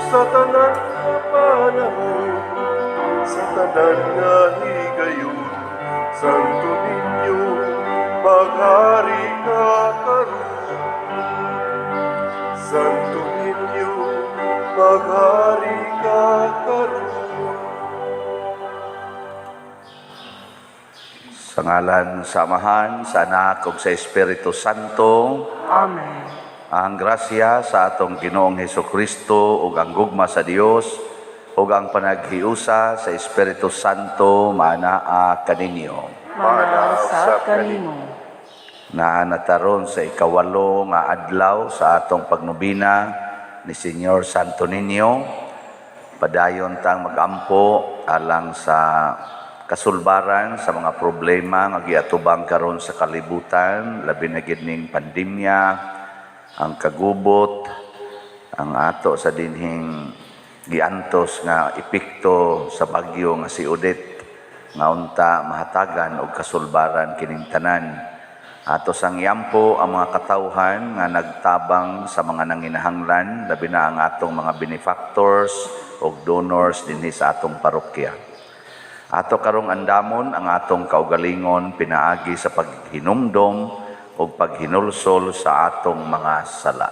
Sa tanan nga panahon, sa tanan nga higayon, Santo Niño, maghari ka karon. Santo Niño, maghari ka karon. Sa ngalan sa Amahan, sa Anak ug sa Espiritu Santo. Amen. Ang grasya sa atong Ginoong Hesukristo ug ang gugma sa Dios ug ang panaghiusa sa Espiritu Santo maanaa kaninyo. Maanaa sa kanimo. Naa na ta ron sa 8 nga adlaw sa atong pagnobina ni Señor Santo Niño. Padayon tang magampo alang sa kasulbaran sa mga problema nga giatubang karon sa kalibutan, labi na gid ning pandemya, ang kagubot, ang ato sa dinhing giantos nga epekto sa bagyo nga si Odette, nga unta mahatagan og kasulbaran kining tanan. Ato sang yampo ang mga katawhan nga nagtabang sa mga nanginahanglan, labi na ang atong mga benefactors og donors dinhi sa atong parokya. Ato karong andamon ang atong kaugalingon pinaagi sa paghinumdom ug paghinulsol sa atong mga sala.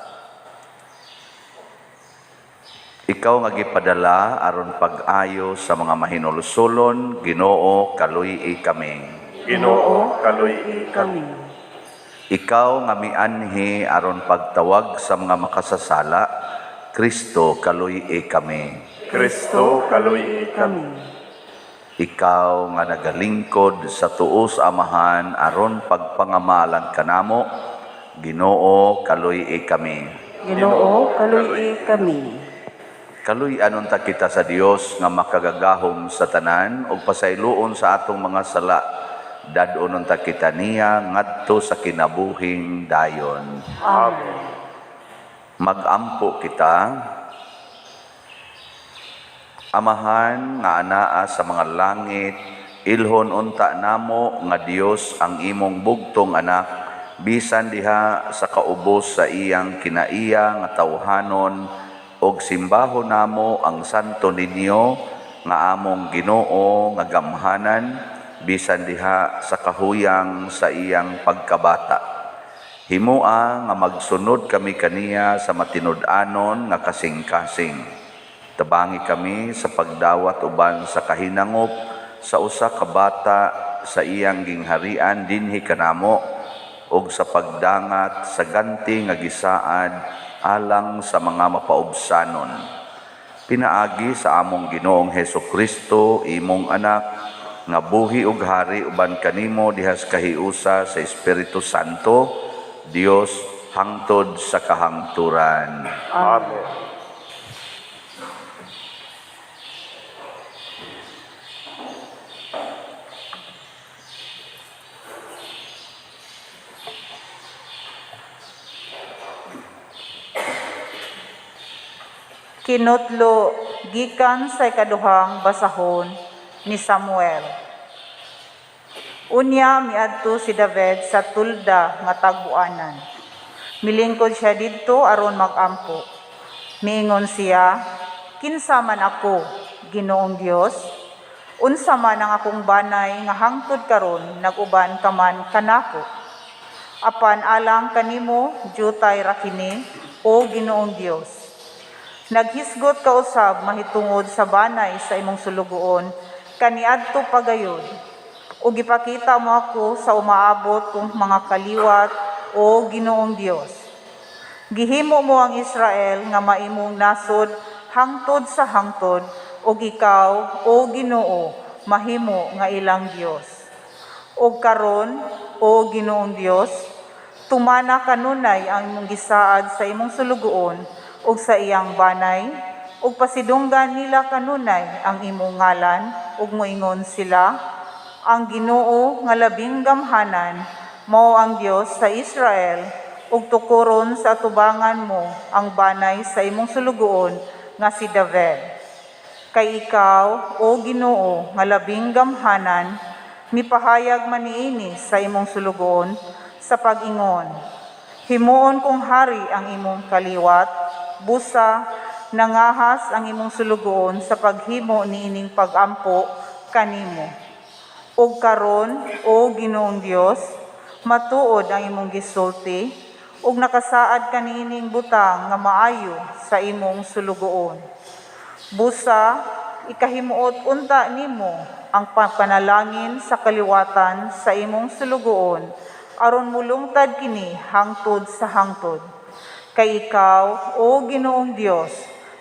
Ikaw nga gipadala aron pag-ayo sa mga mahinulsolon, Ginoo, kaluy-i kami. Ginoo, kaluy-i kami. Ikaw nga mianhi aron pagtawag sa mga makasasala, Kristo, kaluy-i kami. Kristo, kaluy-i kami. Ikaw nga nagalingkod sa tuos Amahan aron pagpangamalan kanamo, Ginoo, kaluy-i kami. Ginoo, kaluy-i kami. Kaluy-anon ta kita sa Dios nga makagagahom sa tanan ug pasayloon sa atong mga sala. Dad-onon ta kita niya ngadto sa kinabuhing dayon. Amen. Magampo kita. Amahan nga anaa sa mga langit, ilhon unta namo nga Dios ang imong bugtong anak, bisan diha sa kaubos sa iyang kinaiya nga tawhanon, og simbaho namo ang Santo Niño nga among Ginoo nga gamhanan, bisan diha sa kahuyang sa iyang pagkabata. Himoa nga magsunod kami kaniya sa matinud-anon nga kasing-kasing. Tabangi kami sa pagdawat uban sa kahinangop sa usa ka bata sa iyang gingharian dinhi kanamo ug sa pagdangat sa ganti nga gisaad alang sa mga mapaubsanon. Pinaagi sa among Ginoong Hesukristo, imong anak, nga buhi ug hari uban kanimo dihas kahiusa sa Espiritu Santo, Dios hangtod sa kahangturan. Amen. Kinutlo gikan sa ikaduhang basahon ni Samuel. Unya miadto si David sa tulda nga tagbuanan. Milingkod siya didto aron magampo. Miingon siya, kinsa man ako, Ginoong Dios? Unsa man ang akong banay nga hangtod karon nag-uban ka man kanako? Apan alang kanimo jutay ra kini, o Ginoong Dios. Naghisgot ka usab mahitungod sa banay sa imong sulugoon kaniadto pagayod. Ug gipakita mo ako sa umaabot kong mga kaliwat, o Ginoong Dios. Gihimo mo ang Israel nga maimong nasod hangtod sa hangtod, ug ikaw, o Ginoo, mahimo nga ilang Dios. Ug karon, o Ginoong Dios, tumana kanunay ang imong gisaad sa imong sulugoon ug sa iyang banay, ug pasidunggan nila kanunay ang imong ngalan, ug moingon sila, ang Ginoo nga labing gamhanan mao ang Dios sa Israel, ug tukuron sa atubangan mo ang banay sa imong sulugoon nga si David. Kay ikaw, o Ginoo, nga labing gamhanan, mipahayag man niini sa imong sulugoon sa pag-ingon, himuon kong hari ang imong kaliwat, busa nangahas ang imong sulugoon sa paghimo niining pagampo kanimo. Ug karon, o Ginoong Dios, matuod ang imong gisulti ug nakasaad kaniining butang nga maayo sa imong sulugoon. Busa ikahimuot unta nimo ang panalangin sa kaliwatan sa imong sulugoon aron mulungtad kini hangtod sa hangtod. Kay ikaw, o Ginoong Dios,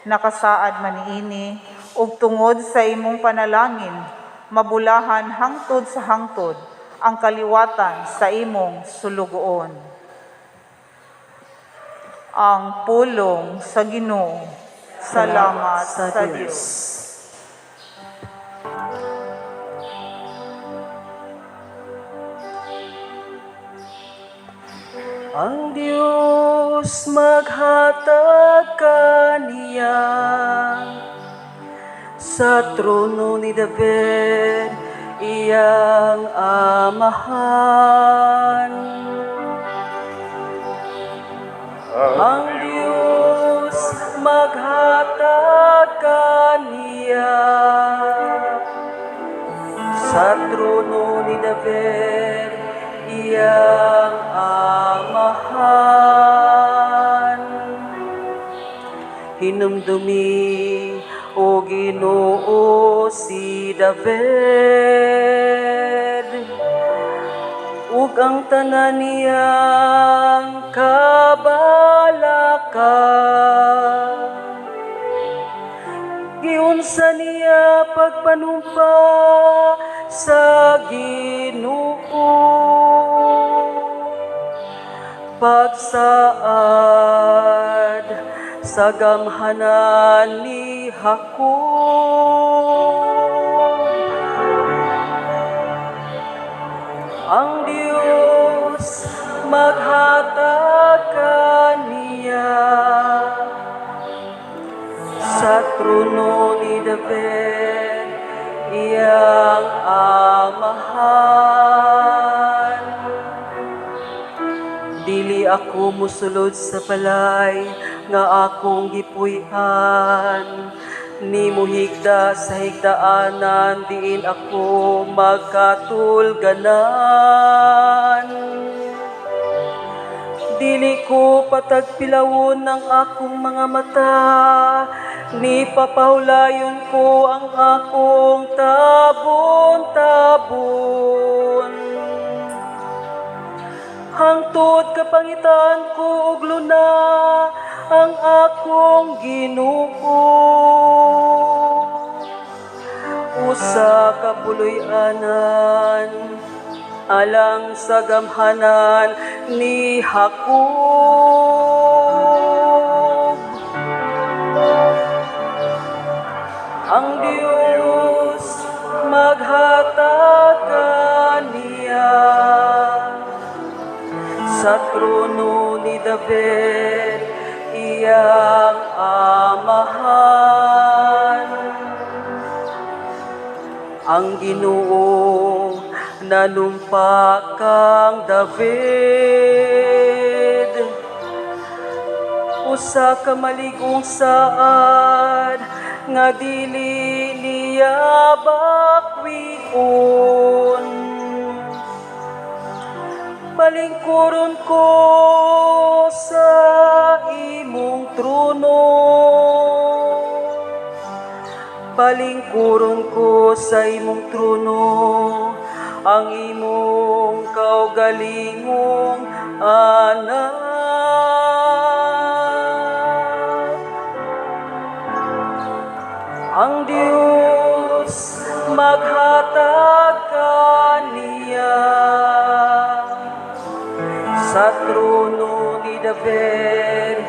nakasaad man niini ug tungod sa imong panalangin mabulahan hangtod sa hangtod ang kaliwatan sa imong sulugoon. Ang pulong sa Ginoo. Salamat sa Dios. Ang Dios maghatag kaniya sa trono ni David, iyang amahan. Ang Diyos maghatag kaniya sa trono ni David, iyang amahan. Hinumdumi, o Ginoo, si David ug ang tanan niyang kabalaka. Giunsa niya pagpanumpa sa Ginoo, pagsaad sa gamhanan ni Jacob. Ang Diyos maghatag kaniya sa trono ni David, iyang amahan. Dili ako musulod sa balay nga akong gipuy-an, nimo higda sa higdaanan, diin ako magkatulganan. Dili ko patagpilawon ang akong mga mata, ni papahulayon ko ang akong tabon-tabon. Hangtod kapangitan ko og luna ang akong Ginoo. Usa ka puloy-anan alang sa gamhanan ni Jacob. Ang Diyos maghatag kaniya sa trono ni David, iyang amahan. Ang Ginoo nanumpa kang David, usa ka maligong saad nga dili niya bakwion. Palingkuron ko sa imong trono, palingkuron ko sa imong trono, ang imong kaugalingong anak. Ang Diyos maghatag kaniya sa trono ni David,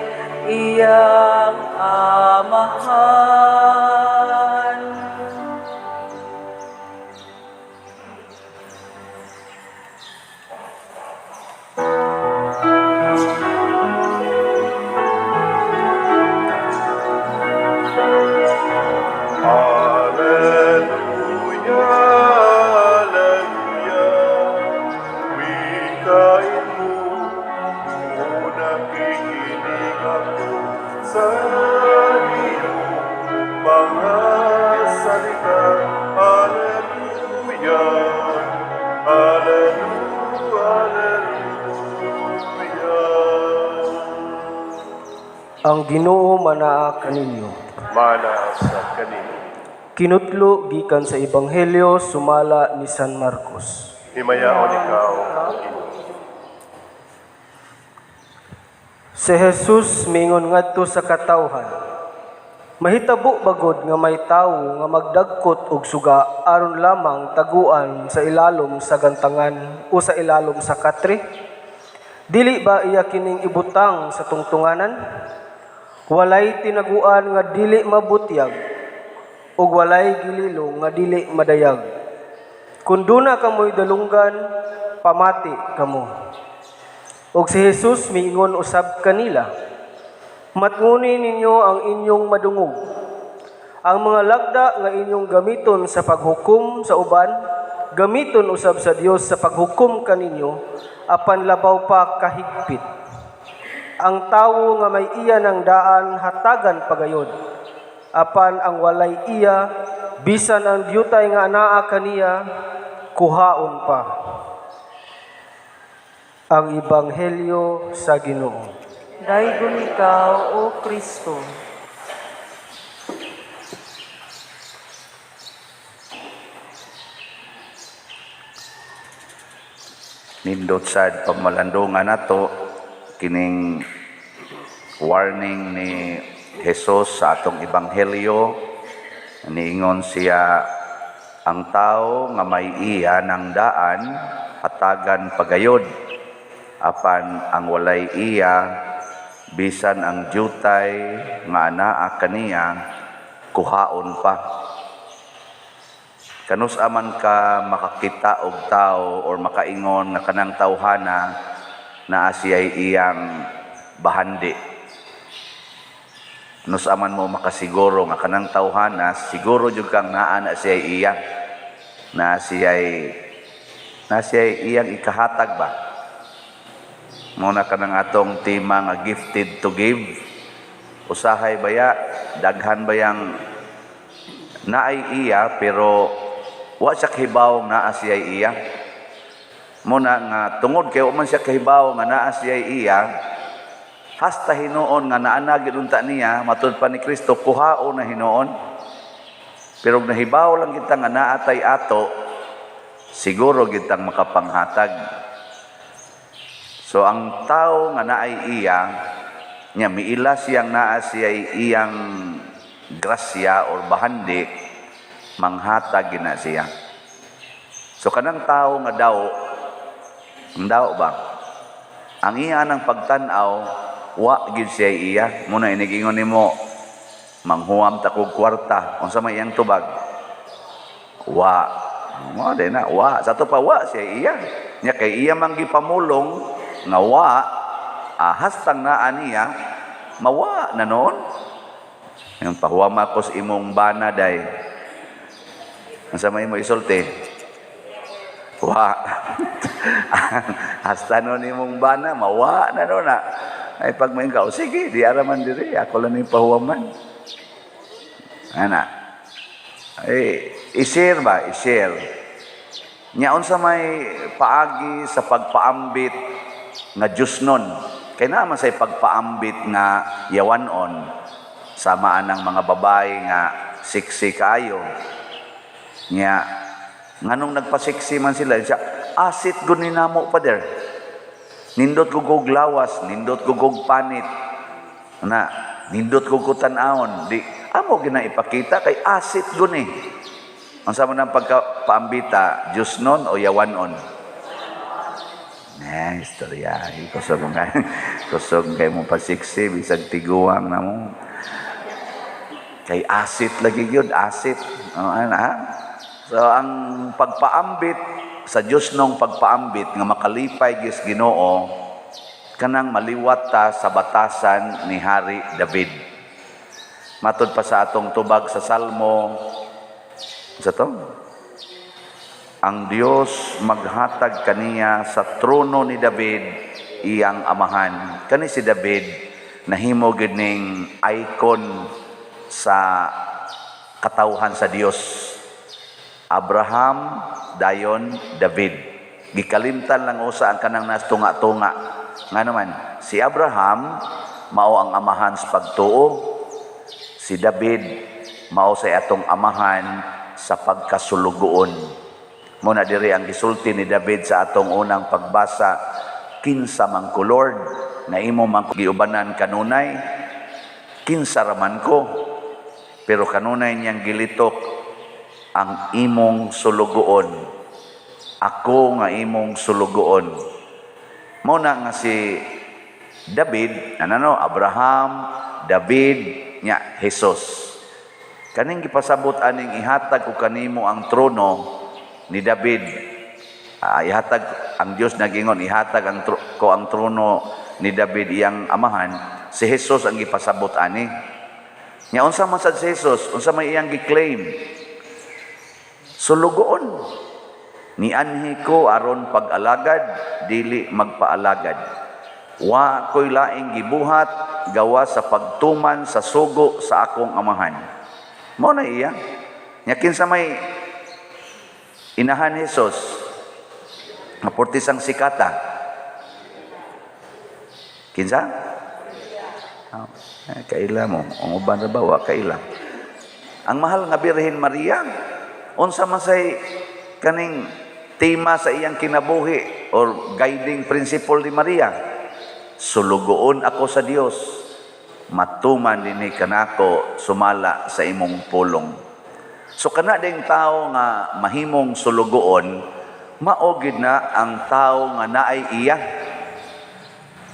iyang amahan. Alleluia, Alleluia, wikain mo, nakikinig ako sa Ginoo. Ang Ginoo manaa kaninyo. Mana sa kanimo. Kinutlo gikan sa Ebanghelyo sumala ni San Marcos. Himayaon ikaw, O Ginoo. Si Jesus miingon ngadto sa katawhan: "Mahitabo bagod nga may tawo nga magdagkot og suga aron lamang taguan sa ilalom sa gantangan o sa ilalom sa katre? Dili ba iya kining ibutang sa tungtunganan? Walay tinaguan nga dili mabutyag ug walay gililong nga dili madayag. Kun duna kamoy dalunggan, pamati kamo." Og si Jesus miingon usab kanila, "Matnguni ninyo ang inyong madungog. Ang mga lagda nga inyong gamiton sa paghukom sa uban, gamiton usab sa Dios sa paghukom kaninyo, apan labaw pa kahigpit. Ang tawo nga may iya ng daan, hatagan pagayod. Apan ang walay iya, bisan ang diutay nga anaa kaniya, kuhaon pa." Ang Ebanghelyo sa Ginoo. Daygon ikaw, O Kristo. Nindot sad pamalandungan nato kining warning ni Jesus sa atong ebanghelyo. Niingon siya, ang tao nga may iya ng daan, hatagan pagayod, apan ang walay iya, bisan ang jutay nga anaa kaniya, kuhaon pa. Kanus aman ka makakita og tao or makaingon nga kanang tawhana naa siya'y iyang bahandi? Nus aman mo makasiguro nga kanang tawhana, siguro jud kang naa na siya'y iya, naa siya'y iyang ikahatag ba? Mao na kanang atong tema nga gifted to give. Usahay baya, daghan bayang naay iya pero wa siya kahibaw naa siya'y iya. Mao na nga tungod kay wa man siya kahibaw nga naa siya'y iya, hasta hinuon nga naa na gyud unta niya, matud pa ni Kristo, kuhaon na hinuon. Pero og nahibaw lang kita nga naa tay ato, siguro gitang makapanghatag. So ang tao nga naay iya, nya miila siyang naa siya'y iyang grasya or bahandi, manghatag gina siya. So kanang tao nga daw, ang daw ba? Ang iya ng pagtan-aw, wa gid siya iya. Muna inigingon nimo, manghuam ta kog kwarta, unsa may iyang tubag? Wa. Mo di na, wa. Sa ato pa wa siya iya. Nya kay iya man gipamulong nga wa, hastang naa niya, mawa na noon. Yung pahuam ako sa imong bana day. Unsa may mo isulti? Wa. Hasta noon imong bana, mawa na noon na. Ay pag may ka, oh, sige, di araman diri, ako lang yung pahuwaman. Ana. Ay, i-share ba? I-share. Nya unsa may paagi sa pagpaambit nga Diyos nun? Kay naman say pagpaambit nga yawanon, samaan ng mga babae nga siksi kaayo. Nya nganong nagpasiksi man sila, siya, asit gud ni namo pader. Nindot ko kog lawas, nindot ko kog panit. Na, nindot ko kog tan-awon. Di amo gina ipakita kay asit gud ni. Unsa man ang pagkapaambita, Diyos nun o yawanon? Na, istorya. Kusog nga. Kusog kay mo pasiksi, bisag tiguang na mo. Kay asit lagi gyud, asit. O, ano, ha? So, ang pagpaambit sa Diyos nung pagpaambit nga makalipay gis Ginoo, kanang maliwat ta sa batasan ni Hari David. Matud pa sa atong tubag sa Salmo, sa to? Ang Dios maghatag kaniya sa trono ni David iyang amahan. Kani si David nahimo gid ning icon sa katawhan sa Dios. Abraham, dayon David. Gikalimtan lang usa ang kanang nas tunga-tunga. Nga naman, si Abraham mao ang amahan sa pagtuo. Si David mao sa atong amahan sa pagkasulugoon. Muna diri ang gisulti ni David sa atong unang pagbasa, "Kinsa man ko, Lord, na imo man giubanan kanunay? Kinsa ra man ko?" Pero kanunay niyang gilitok, "Ang imong sulugoon, ako nga imong sulugoon." Mao na nga si David, ano no, Abraham, David, nya Jesus. Kaning gipasabot aning "Ihatag ko kanimo ang trono ni David." Ihatag ang Dios, nagingon, "Ihatag ko ang trono ni David iyang amahan." Si Jesus ang gipasabot ani. Nya unsa man sad si Jesus? Unsa may iyang gi-claim? Sulugoon. "Nianhi ko aron pag-alagad, dili magpaalagad. Wa ko'y laing gibuhat gawa sa pagtuman sa sugo sa akong amahan." Mao na iya. Nya kinsa may inahan Jesus? Nga portisang sikata. Kinsa? Oh, kaila mo. Ang uban ra ba wa kaila? Ang mahal nga Birhen Maria, unsa man say kaning tema sa iyang kinabuhi or guiding principle ni Maria? "Sulugoon ako sa Dios, matuman dinhi kanako sumala sa imong pulong." So kana ding tao nga mahimong sulugoon, mao gid na ang tao nga naay iya.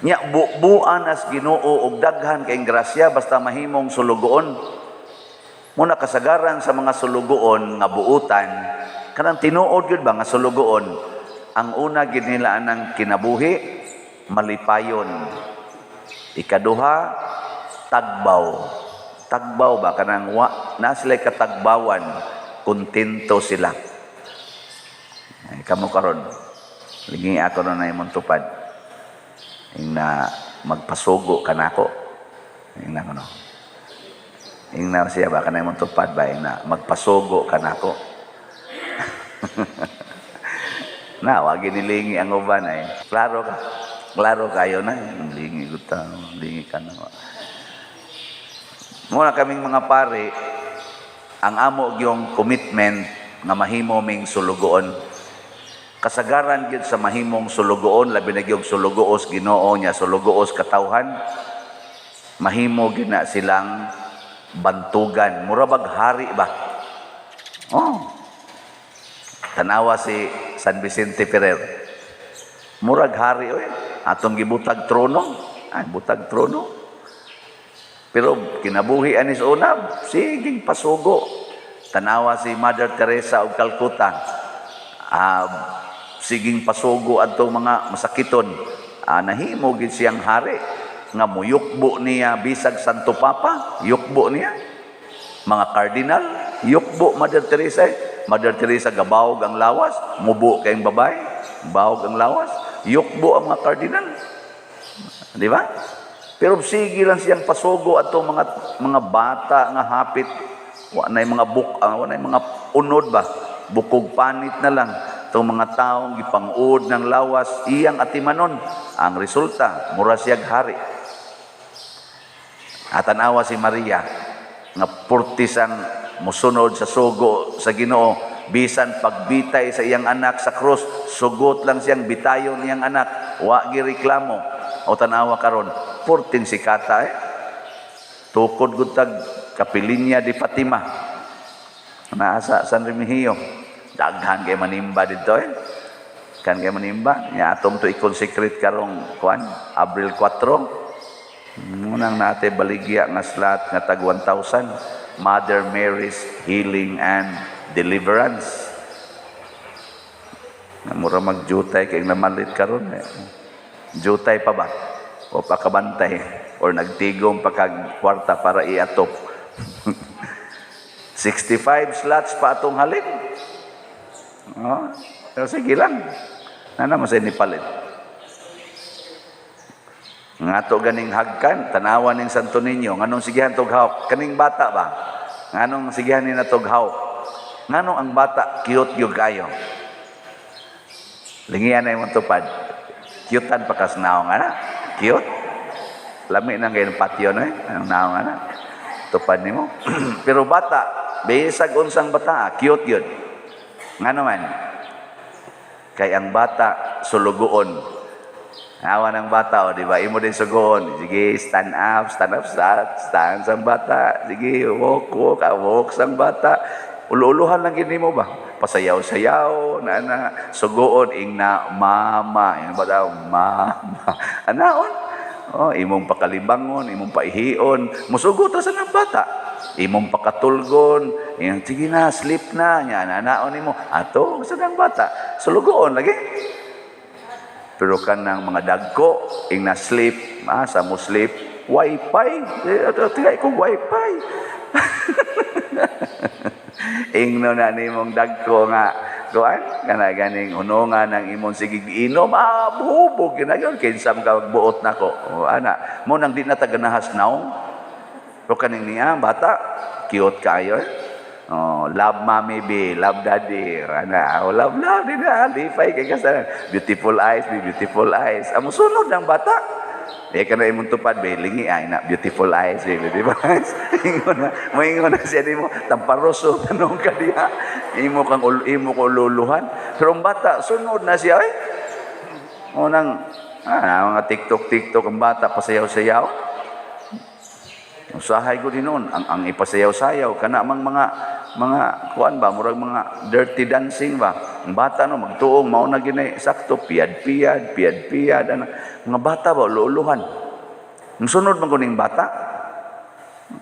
Nya bubuan as Ginoo og daghan kay grasya basta mahimong sulugoon. Muna kasagaran sa mga sulugoon nga buutan, kanang tinuod gyud ba nga sulugoon, ang una gid nila anang kinabuhi, malipayon. Ikaduha, tagbaw. Tagbaw ba, kanang wa na sila katagbawan, kontento sila. Ay, kamo karon. Lingi ako na imong tupad. Ing na magpasugo ka nako. Ing na kuno. Ing na siya ba kanay imong tupad ba, ing na magpasugo ka nako. Na wagi nilingi ang uban ay. Klaro ka. Klaro kayo na. Lingi ko ta, lingi ka na. Muna kaming mga pare, ang amo gyung commitment nga mahimo ming sulugoon. Kasagaran gyud sa mahimong sulugoon, labi na gyud sulugoos Ginoo nya sulugoos katawhan, mahimo gyud na silang bantugan. Mura bag hari ba? Oh. Tanawa si San Vicente Ferrer. Murag hari oy. Atong gibutag trono. Ay, butag trono. Pero kinabuhi ani sa una, siging pasugo. Tanawa si Mother Teresa og Calcutta. Siging pasugo adtong mga masakiton. Nahimo gid siyang hari nga muyukbo niya bisag Santo Papa, yukbo niya. Mga cardinal, yukbo Mother Teresa. Mother Teresa gabawog ang lawas, mubo kayong babae, bawog ang lawas, yukbo ang mga cardinal. Di ba? Pero sige lang siyang pasugo atong mga bata nga hapit wa nay mga buk, wa nay mga unod ba, bukog panit na lang itong mga taong gipang-uod ng lawas, iyang atimanon. Ang resulta, mura siyag hari. At tanawa si Maria nga purtisang musunod sa sugo sa Ginoo, bisan pagbitay sa iyang anak sa krus, sugot lang siyang bitayon iyang anak, wa gireklamo. O tanawa karon, purting sikata eh. Tukod gud tag Kapilinya di Fatima. Naa sa San Remigio. Daghan kay manimba dito eh. Kan kay manimba, nya atong to i-consecrate karong kuan, Abril 4. Munang nate baligya nga slot nga tag 1,000, Mother Mary's Healing and Deliverance. Nga mura magjutay kay namalit karon eh. Jutay pa ba? O pakabantay or nagtigom pa kag kwarta para iatop. 65 slots pa atong halin. Oh, pero sige lang. Nana mo sa palit. Nga to ganing hagkan, tanawan ning Santo Niño, nganong sigihan tog hawk, kaning bata ba? Nganong sigihan ni na tog hawk? Nganong ang bata cute gyud kayo? Lingian na imong tupad. Cutean pa kas naong ana. Cute. Lami nang kayong patio no eh. Anong naong ana? Tupad nimo. Pero bata, bisag unsang bata, cute yun. Nga naman, kay ang bata sulugoon. Awa ng bata, o, di ba? Imo din sugoon. Sige, stand up, stand up, stand, stand sang bata. Sige, walk, walk, ah, walk sang bata. Ulo-uluhan lang gini mo ba? Pasayaw-sayaw, na na, sugoon, ing na, mama. Yung bata, mama. Anaon? Oh, imong pakalibangon, imong paihion. Musugot ra sa ng bata. Imong pakatulgon, iyang sige na, sleep na, nya anaon nimo. Ato sa ng bata. Sulugoon lagi. Pero kanang mga dagko, ing na sleep, ah, sa mo sleep, wifi. Eh, tigay ko wifi. Ingno na nimong dagko nga kuan kana ganing hunongan ng imong sigig inom, ah, buhubog ginayon kinsa man ka magbuot nako. O ana mo nang di na taganahas naong, pero kaning niya bata cute kayo eh. Oh, love mommy be, love daddy. Ana, oh, love love di na lipay kay kasalan. Beautiful eyes, be beautiful eyes. Amo sunod ng bata. Di ka na imong tupad, be, lingi ay na, beautiful eyes, be, beautiful eyes. Ingon na, moingon na siya nimo, tamparoso, tanong ka diha. Imo kang imo ko luluhan. Pero ang bata, sunod na siya, eh. Unang, ah, mga TikTok, TikTok, ang bata, pasayaw-sayaw. Usahay ko din noon, ang ipasayaw-sayaw, kana mang mga kuan ba, murag mga dirty dancing ba. Ang bata no magtuong mao na gini sakto piyad-piyad, piyad-piyad ana. Mga bata ba luluhan. Ang sunod man kuning bata.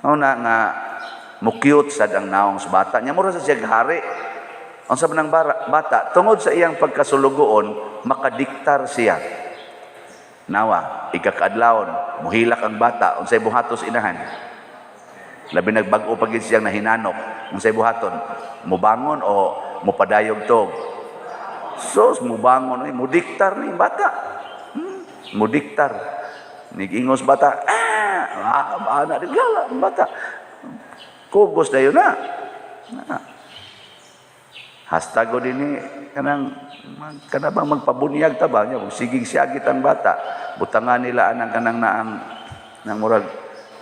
Mao na nga mo cute sad ang naong sa bata. Nya mura sa siya hari. Ang sabi ng bata, tungod sa iyang pagkasulugoon, makadiktar siya. Nawa, ikakaadlawon, muhilak ang bata, unsay buhatos inahan. Labi nagbag-o pag siyang nahinanok, unsay buhaton, mubangon o mupadayog tog. Sos, mubangon, eh, mudiktar ni bata. Mudiktar. Nigingos bata, ah, ah, ana, di gala, ang bata. Kugos dayon na. Na. Hasta ko din ni kanang kanabang magpabunyag ta ba nya sigig siyagit ang bata, butangan nila anang kanang naang nang murag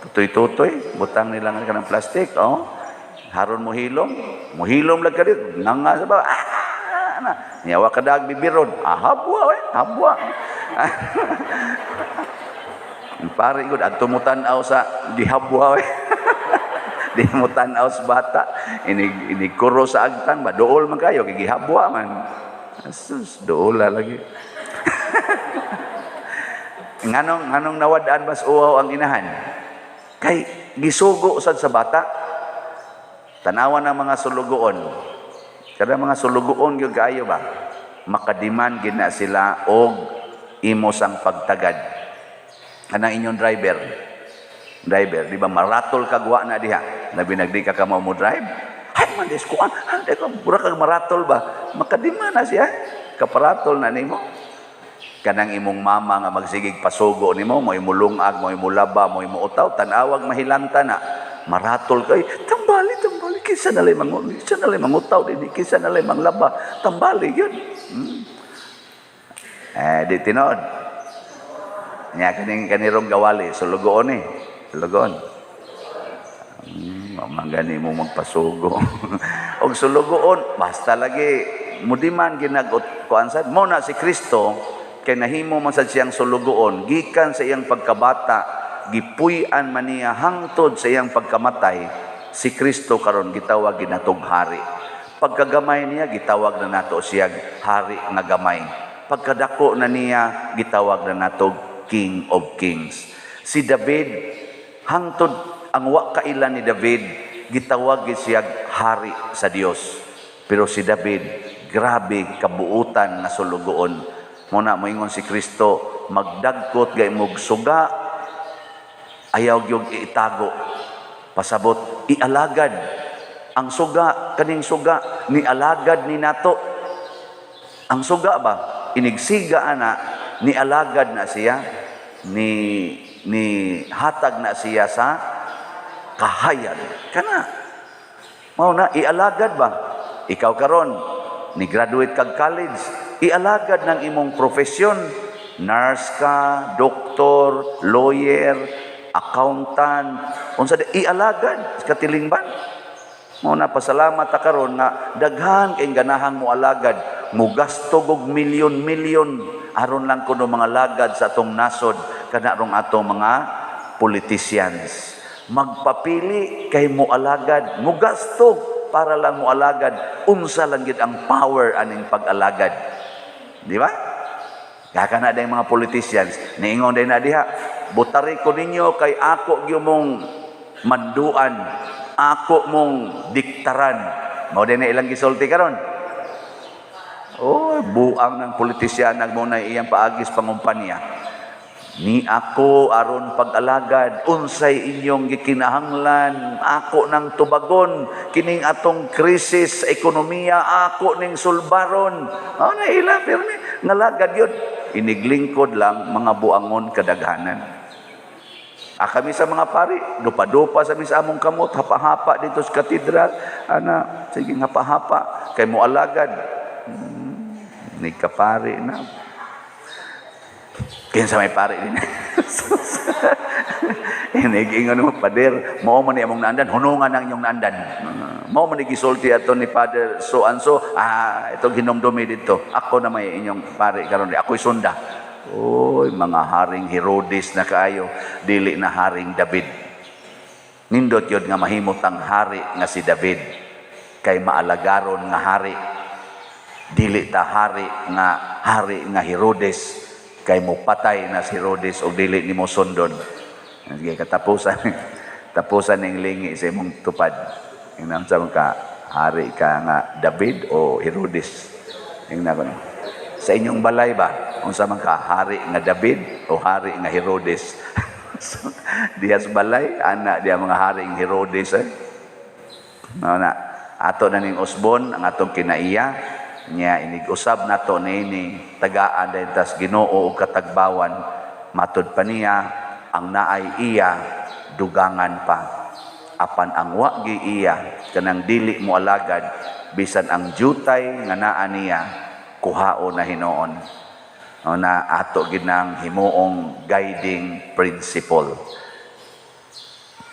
tutoy-tutoy, butang nila nga kanang plastic, oh, haron mo hilom, mo hilom lang kadit nanga sa ba, ah, na niya wa kadag bibiron, ah, habwa we habwa. Ang pare gud adto mo tan-aw sa gihabwa we, di mo tan-aw sa bata, inig inig kuro sa agtang ba, dool man kayo kay gihabwa man. Sus, dool lagi. Nganong nawad-an bas uwaw ang inahan? Kay gisugo sad sa bata. Tanawan ng mga sulugoon. Kada mga sulugoon gyud kaayo ba, makadiman gid na sila og imo sang pagtagad. Kanang inyong driver, driver, di ba maratol ka guwa na diha, labi nagdi ka kamo mo drive, ay man des kuan, ay ko mura kag maratol ba, makadiman na siya, kaparatol na nimo. Kanang imong mama nga magsigig pasugo nimo, mo'y mulungag, mo'y mulaba, mo'y muutaw, tan-awag mahilanta na, maratol kay, tambali, tambali, kinsa na lay mangu, kinsa na lay mangutaw dinhi, kinsa na lay manglaba, tambali yun. Eh, di tinuod. Nya kaning kanirong gawali, sulugoon eh. Sulugoon. Manggani mo magpasugo. Og sulugoon, basta lagi mudiman ginagot kuan sad mo na si Kristo kay nahimo man sad siyang sulugoon gikan sa iyang pagkabata, gipuy-an man niya hangtod sa iyang pagkamatay. Si Kristo karon gitawag ginatog hari. Pagkagamay niya, gitawag na nato siya hari nga gamay. Pagkadako na niya, gitawag na nato King of Kings. Si David, hangtod ang wa kaila ni David, gitawag gid siya hari sa Dios. Pero si David, grabe kabuutan nga sulugoon. Muna moingon si Kristo, magdagkot gay mog suga, ayaw gyud itago. Pasabot, ialagad. Ang suga, kaning suga, ni alagad ni nato. Ang suga ba, inigsiga ana, ni alagad na siya, ni hatag na siya sa kahayag. Kana. Mao na, ialagad ba? Ikaw karon, ni graduate kag college, ialagad ng imong profesyon. Nurse ka, doktor, lawyer, accountant, unsa di ialagad sa katilingban. Mao na pasalamat ta karon nga daghan kay ganahang moalagad, mugasto og milyon-milyon aron lang kuno mga lagad sa atong nasod kana rong atong mga politicians. Magpapili kay moalagad, mugasto para lang moalagad, unsa lang gid ang power aning pag-alagad. Di ba? Kaka na dayong mga politicians, niingon day na diha, botari ko ninyo kay ako gyud mong manduan, ako mong diktaran. Mao din na ilang gisulti karon. Oh, buang ng politisyan mo na iyang paagis pangumpanya. Ni ako aron pag-alagad, unsay inyong gikinahanglan, ako nang tubagon, kining atong krisis sa ekonomiya, ako ning sulbaron. Oh, na ila pirmi ngalagad yun. Iniglingkod lang mga buangon kadaghanan. Ah, kami sa mga pari, dupa-dupa sa mi sa among kamot, hapa-hapa dito sa katedral, ana, sige hapa-hapa, kay mo alagad. Ni kapari na. Kinsa may pari din. Inig-ingon mo, pader, mao man ni among naandan, hunungan ang inyong naandan. Mao man ni gisulti ato ni Father so and so, itong hinumdumi dito. Ako na may inyong pari karon, ako'y sunda. Oy, mga haring Herodes na kaayo, dili na haring David. Nindot yun nga mahimot ang hari nga si David, kay maalagaron nga hari. Dili ta hari nga Herodes, kay mopatay na si Herodes o dili nimo sundon. Sige, katapusan, tapusan ning lingi sa imong tupad. Ingnan sa ka, hari ka nga David o Herodes. Ingnan ko na. Sa inyong balay ba, unsa man ka, hari nga David o hari nga Herodes? So, diha sa balay, ana diha mga haring Herodes. Eh. No, na, ato na ning usbon ang atong kinaiya, nya inig-usab nato niini tagaan dahil tas Ginoo og katagbawan, matud pa niya ang naay iya dugangan pa, apan ang wa gi iya kanang dili mo alagad, bisan ang jutay nga naa niya kuhaon na hinuon. O na ato ginang himuong guiding principle.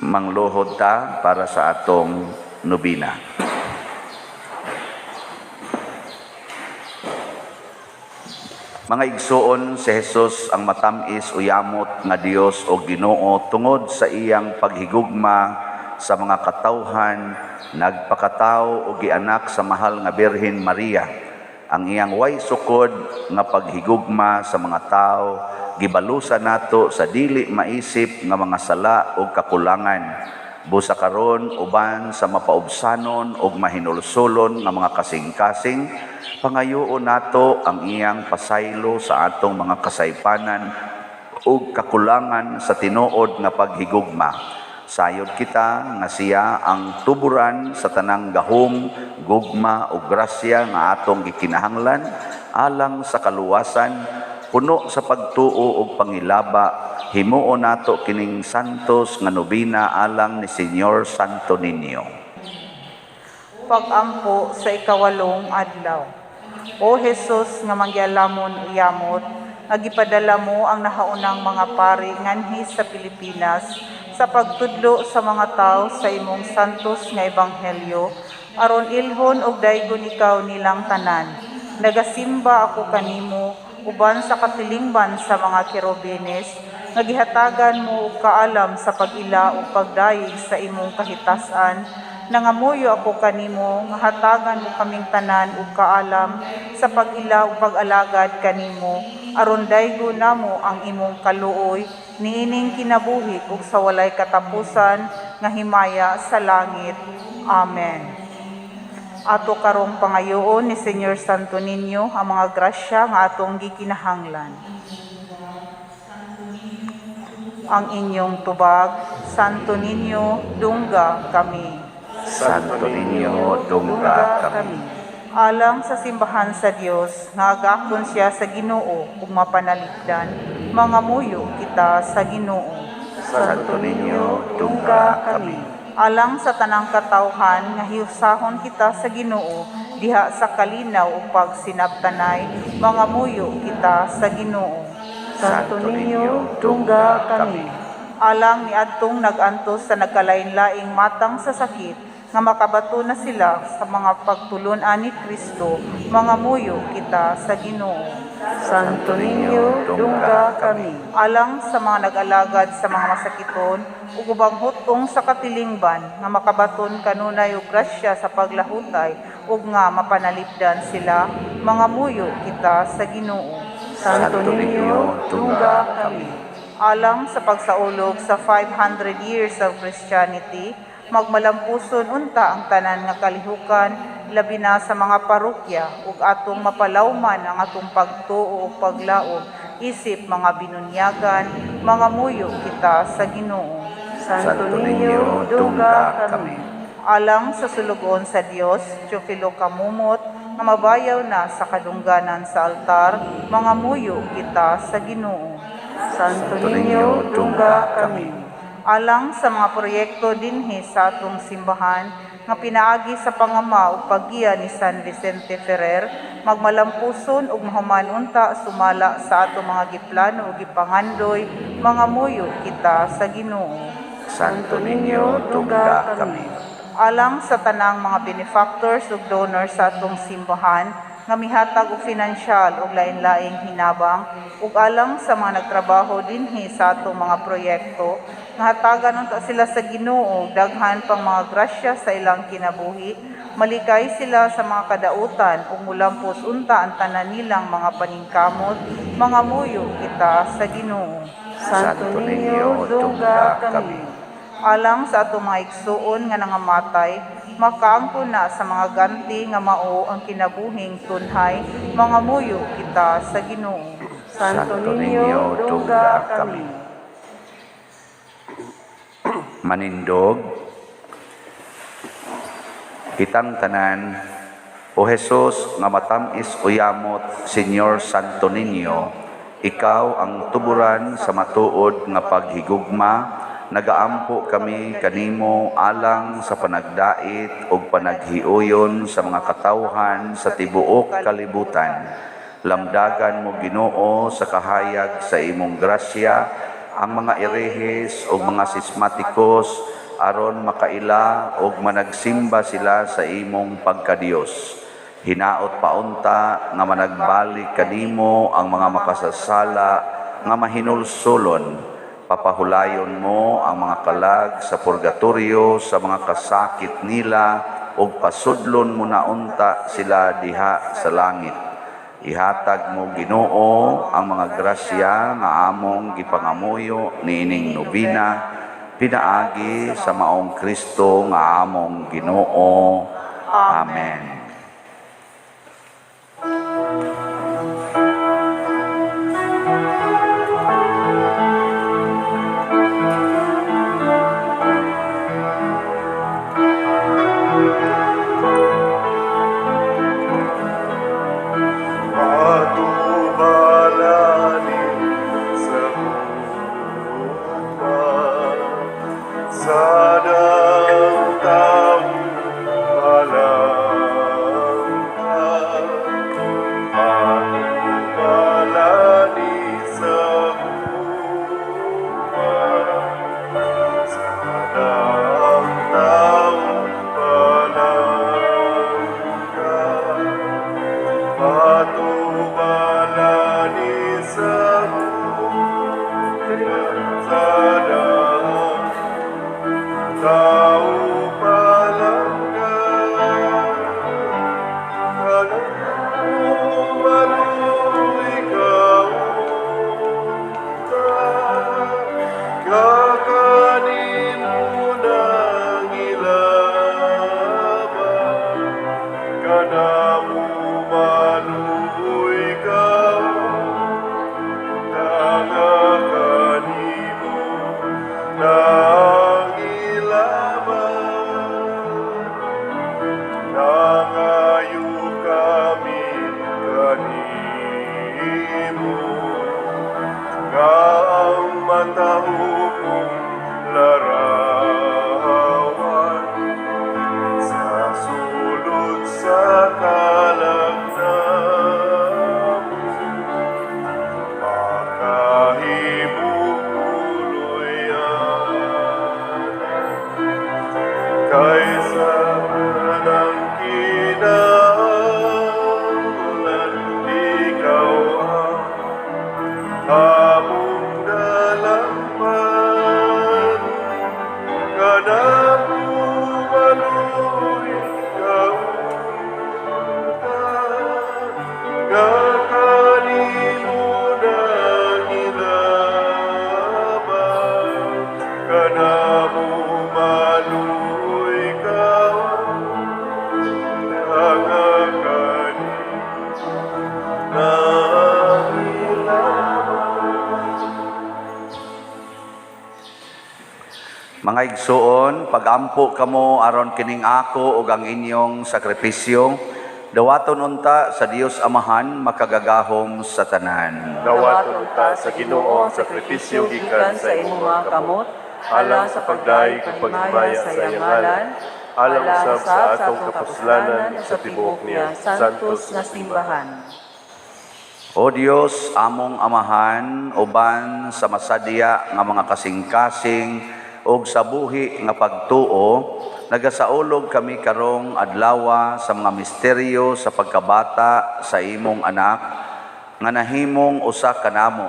Mangluhod ta para sa atong nobina. Mga igsuon, si Jesus ang matamis o yamot nga Dios o Ginoo tungod sa iyang paghigugma sa mga katawhan, nagpakatao o gianak sa mahal nga Birhen Maria. Ang iyang way sukod nga paghigugma sa mga tao gibalusan nato sa dili maisip nga mga sala o kakulangan. Busa karon uban sa mapaubsanon og mahinulsulon nga mga kasing-kasing, pangayoon nato ang iyang pasaylo sa atong mga kasaypanan ug kakulangan sa tinuod nga paghigugma. Sayod kita nga siya ang tuburan sa tanang gahom, gugma ug grasya nga atong gikinahanglan alang sa kaluwasan, puno sa pagtuo ug pangilaba. Himuon nato kining santos nga nobina alang ni Señor Santo Niño. Pag-ampo sa 8 adlaw. O Jesus nga manggialamon uyamot, nga gipadala mo ang nahaunang mga pari nganhi sa Pilipinas sa pagtudlo sa mga tawo sa imong santos nga ebanghelyo, aron ilhon og daygon ikaw nilang tanan. Nagasimba ako kanimo uban sa katilingban sa mga kerubines, nga gihatagan mo og kaalam sa pag-ila ug pagdayeg sa imong kahitasan. Nangamuyo ako kanimo nga hatagan mo kaming tanan og kaalam sa pag-ila ug pag-alagad kanimo, aron daygo namo ang imong kaluoy niining kinabuhi ug sa walay katapusan nga himaya sa langit. Amen. Ato karong pangayoon ni Señor Santo Niño ang mga grasya nga atong gikinahanglan. Ang inyong tubag, Santo Niño, dungga kami. Santo Niño, dungga kami. Alang sa simbahan sa Dios, nga agakon siya sa Ginoo ug mapanalipdan, mangamuyo kita sa Ginoo. Santo Niño, dungga kami. Alang sa tanang katawhan nga hiusahon kita sa Ginoo diha sa kalinaw ug pagsinabtanay, mangamuyo kita sa Ginoo. Santo Niño, dungga kami. Alang niadtong nag-antos sa nagkalain-laing matang sa sakit, nga makabato na sila sa mga pagtulun-an ni Kristo, mangamuyo kita sa Ginoo. Santo Niño, dungga kami. Alang sa mga nag-alagad sa mga masakiton ug ubang hutong sa katilingban nga makabaton kanunay og grasya sa paglahutay ug nga mapanalipdan sila, mangamuyo kita sa Ginoo. Santo Niño, dungga kami. Alang sa pagsaulog sa 500 years of Christianity, magmalampuson unta ang tanan nga kalihukan, labi na sa mga parokya, ug atong mapalawman ang atong pagtuo ug paglaom isip mga binunyagan, mangamuyo kita sa Ginoo. Santo Niño, dungga kami. Alang sa sulugoon sa Dios, Teofilo Kamumot, nga mabayaw na sa kadungganan sa altar, mangamuyo kita sa Ginoo. Santo Niño, dungga kami. Alang sa mga proyekto dinhi sa atong simbahan nga pinaagi sa pangama ug paggiya ni San Vicente Ferrer, magmalampuson ug mahuman unta sumala sa atong mga giplano ug gipangandoy, mangamuyo kita sa Ginoo. Santo Niño, dungga kami. Alang sa tanang mga benefactors ug donors sa atong simbahan nga mihatag og finansyal ug lain-laing hinabang, ug alang sa mga nagtrabaho dinhi sa atong mga proyekto nga hatagan unta sila sa Ginoo daghan pang mga grasya sa ilang kinabuhi, malikay sila sa mga kadautan ug mulampos unta ang tanan nilang mga paningkamot, mangamuyo kita sa Ginoo. Santo Niño, dungga kami. Alang sa atong mga igsuon nga nangamatay, makaangkon na sa mga ganti nga mao ang kinabuhing tunhay, mangamuyo kita sa Ginoo. Santo Niño, dungga kami. Manindog kitang tanan. O Jesus nga matam-is uyamot, Señor Santo Niño, ikaw ang tuburan sa matuod nga paghigugma. Nagaampo kami kanimo alang sa panagdait ug panaghiuyon sa mga katawhan sa tibuok kalibutan. Lamdagan mo, Ginoo, sa kahayag sa imong grasya ang mga erehes o mga sismatikos aron makaila og managsimba sila sa imong pagkadiyos. Hinaot paunta nga managbalik kanimo ang mga makasasala nga mahinulsulon. Papahulayon mo ang mga kalag sa purgatorio sa mga kasakit nila ug pasudlon mo na unta sila diha sa langit. Ihatag mo, Ginoo, ang mga grasya nga among gipangamuyo niining nobina pinaagi sa maong Kristo nga among Ginoo. Amen. Patubalanin sa gugma sa daotang malaya. Mga igsuon, pagampo kamo aron kining ako ug ang inyong sakripisyo, dawaton unta sa Dios Amahan makagagahom sa tanan. Dawaton unta sa Ginoo ang sakripisyo gikan sa imong mga kamot, alang sa pagdayeg ug paghimaya sa iyang ngalan, alang usab sa atong kapuslanan ug sa tibuok niya santos nga simbahan. O Dios, among Amahan, uban sa masadya nga mga kasing-kasing ug sa buhi nga pagtuo, nagasaulog kami karong adlawa sa mga misteryo sa pagkabata sa imong anak nga nahimong usa kanamo.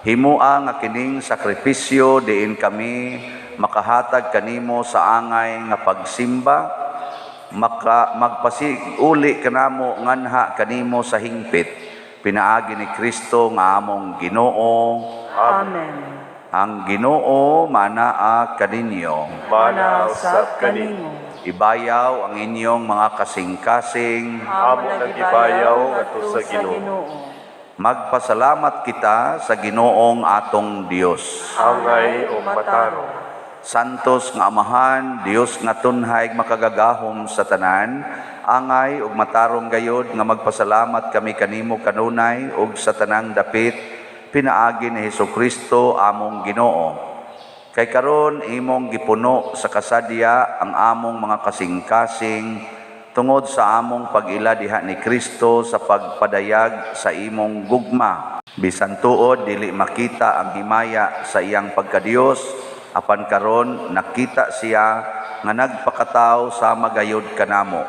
Himua nga kining sakripisyo diin kami makahatag kanimo sa angay nga pagsimba, magpasig-uli kanamo nganha kanimo sa hingpit, pinaagi ni Kristo nga among Ginoo. Amen. Ang Ginoo manaa kaninyo. Manaa usab kanimo. Ibayaw ang inyong mga kasing-kasing. Amo nang gibayaw ngadto sa Ginoo. Magpasalamat kita sa Ginoong atong Dios. Angay ug matarong. Santos nga Amahan, Dios nga tunhay makagagahom sa tanan, angay ug matarong gayod nga magpasalamat kami kanimo kanunay ug sa tanang dapit, pinaagi ni Hesukristo among Ginoo. Kay karon imong gipuno sa kasadya ang among mga kasing-kasing tungod sa among pag-ila diha ni Kristo sa pagpadayag sa imong gugma. Bisan tuod dili makita ang himaya sa iyang pagkadiyos, apan karon nakita siya nga nagpakatawo sa magayod kanamo.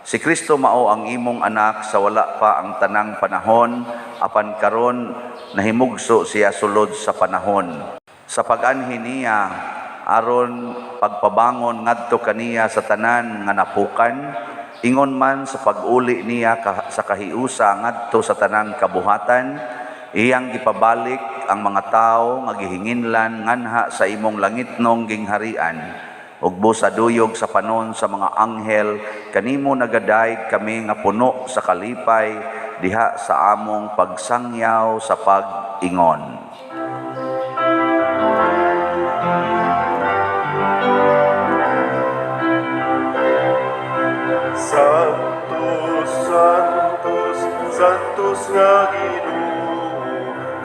Si Kristo mao ang imong anak sa wala pa ang tanang panahon, apan karon nahimugso siya sulod sa panahon. Sa pag-anhi niya aron pagpabangon ngadto kaniya sa tanan nga napukan, ingon man sa pag-uli niya sa kahiusa ngadto sa tanang kabuhatan, iyang gipabalik ang mga tawo nga gihinginlan nganha sa imong langitnong gingharian. Ug busa duyog sa panon sa mga anghel, kanimo nagadayeg kami nga puno sa kalipay diha sa among pagsangyaw sa pag-ingon. Santos, Santos, Santos nga Ginoo,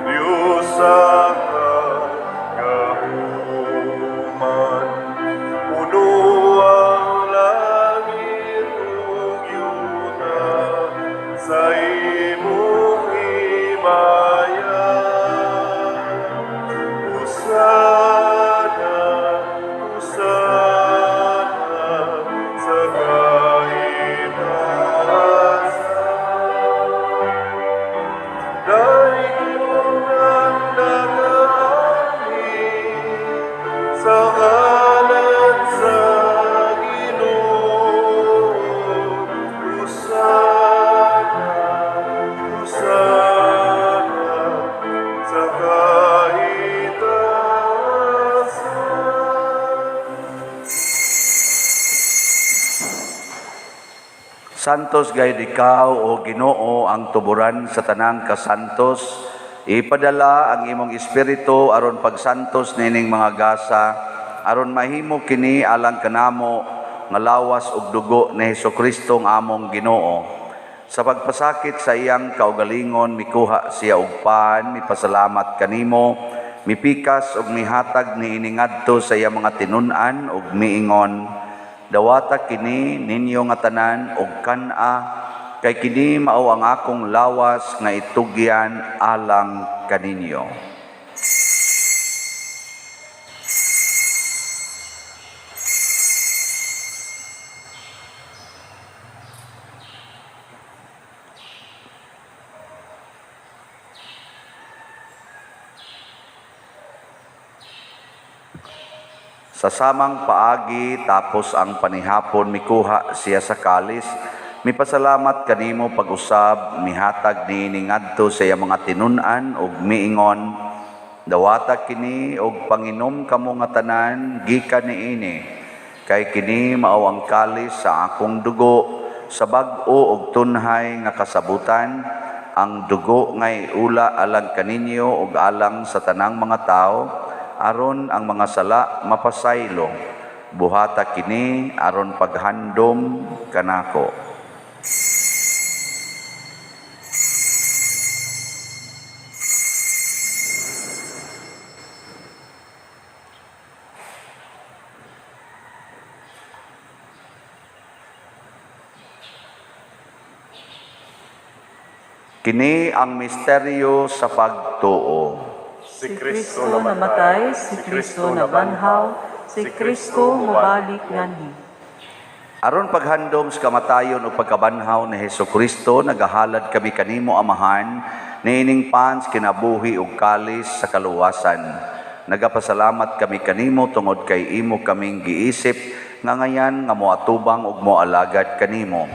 Dios sa kagahuman. Puno ang langit ug yuta sa imong himaya. Hosana, Hosana sa kaitaasan. Dayon ang nagaanhi sa ngalan sa Ginoo. Hosana, Hosana sa kaitaasan. Santos gayud ikaw, o Ginoo, ang tuburan sa tanang kasantos. Ipadala ang imong espiritu aron pagsantos nining mga gasa, aron mahimo kini alang kanamo nga lawas ug dugo ni Hesukristo nga among Ginoo. Sa pagpasakit sa iyang kaugalingon, mikuha siya og pan, mipasalamat kanimo, mipikas ug mihatag niini ngadto sa iyang mga tinun-an ug miingon, dawata kini ninyo nga tanan og kan-a, kay kini mao ang akong lawas nga itugyan alang kaninyo. Sa samang paagi, tapos ang panihapon, mikuha siya sa kalis, mipasalamat kanimo pag-usab, mihatag niini ngadto sa iyang mga tinun-an ug miingon, dawata kini og panginom kamo nga tanan gikan niini, kay kini mao ang kalis sa akong dugo, sa bag-o og tunhay nga kasabutan, ang dugo ngay ula alang kaninyo ug alang sa tanang mga tawo, aron ang mga sala mapasaylo. Buhata kini aron paghandom kanako. Kini ang misteryo sa pagtuo. Si Kristo namatay, si Kristo nabanhaw, si Kristo mobalik nganhi. Aron paghandom sa kamatayon o pagkabanhaw ni Hesus Kristo, nagahalad kami kanimo Amahan, niining pans kinabuhi ug kalis sa kaluwasan. Nagapasalamat kami kanimo tungod kay imo kaming giisip nga ngayan nga moatubang ug moalagad kanimo.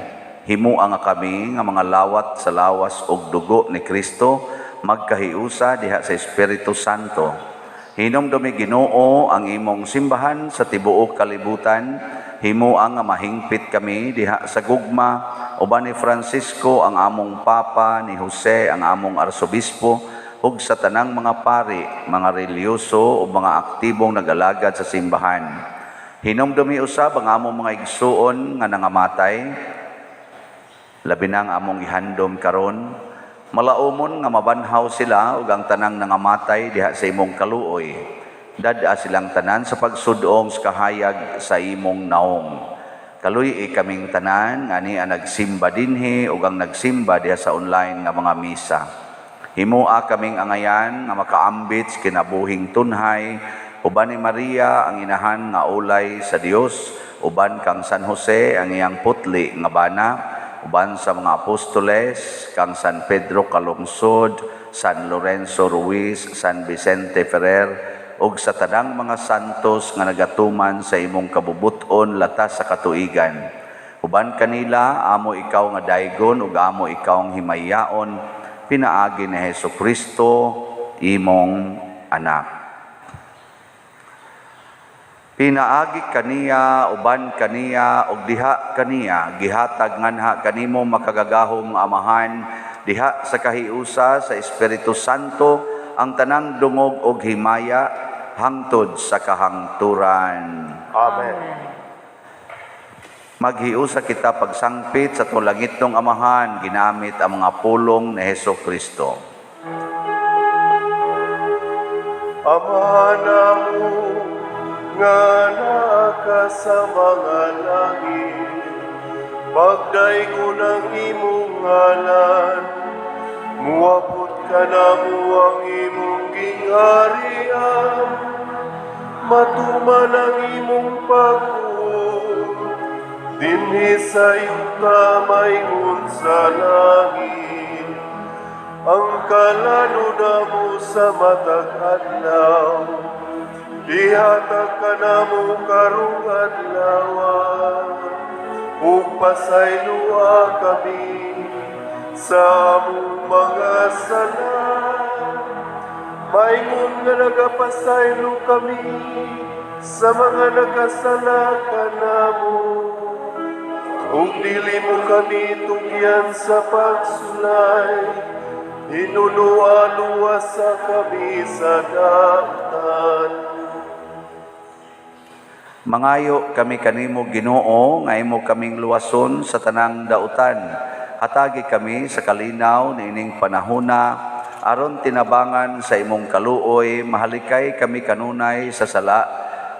Himua nga kami nga mga lawat sa lawas ug dugo ni Kristo, magkahiusa diha sa Espiritu Santo. Hinumdumi Ginoo ang imong simbahan sa tibuok kalibutan. Himua nga mahingpit kami diha sa gugma uban ni Francisco ang among Papa, ni Jose ang among Arsobispo, ug sa tanang mga pari, mga relihiyoso ug mga aktibong nagalagad sa simbahan. Hinumdumi usab ang among mga igsuon nga nangamatay, labi na ang among ihandom karon, malaumon nga mabanhaw sila ug ang tanang nangamatay diha sa imong kaluoy. Dad-a silang tanan sa pagsudong sa kahayag sa imong naong. Kaluy-i kaming tanan nga ni ang nagsimba dinhi ug ang nagsimba diha sa online nga mga misa. Himua kaming angayan nga makaambit sa kinabuhing tunhay uban ni Maria ang inahan nga ulay sa Dios, uban kang San Jose ang iyang putli nga bana, uban sa mga apostoles, kang San Pedro Calungsod, San Lorenzo Ruiz, San Vicente Ferrer, ug sa tanang mga santos nga nagatuman sa imong kabubuton latas sa katuigan. Uban kanila, amo ikaw nga daygon ug amo ikaw ang himayaon, pinaagi ni Hesus Kristo, imong anak. Pinaagi kaniya, uban kaniya, ug diha kaniya, gihatag nganha kanimo makagagahom nga Amahan, diha sa kahiusa sa Espiritu Santo, ang tanang dungog og himaya, hangtod sa kahangturan. Amen. Maghiusa kita pagsangpit sa atong langitnong Amahan, ginamit ang mga pulong ni Hesus Kristo. Amahan namo nga naa ka sa mga langit, pagdaygon ang imong ngalan, muabot kanamo ang imong gingharian, matuman ang imong pagbuot, dinhi sa yuta maingon sa langit. Ang kalano namo sa matag adlaw, ihatag kanamo karong adlaw, ug pasayloa kami sa among mga sala, maingon nga nagapasaylo kami sa mga nakasala kanamo. Ug dili mo kami tugyan sa pagsulay, hinunua-luwasa kami sa dautan. Mangayo kami kanimo Ginoo nga imo kaming luwason sa tanang dautan. Hatagi kami sa kalinaw niining panahona aron tinabangan sa imong kaluoy, mahalikay kami kanunay sa sala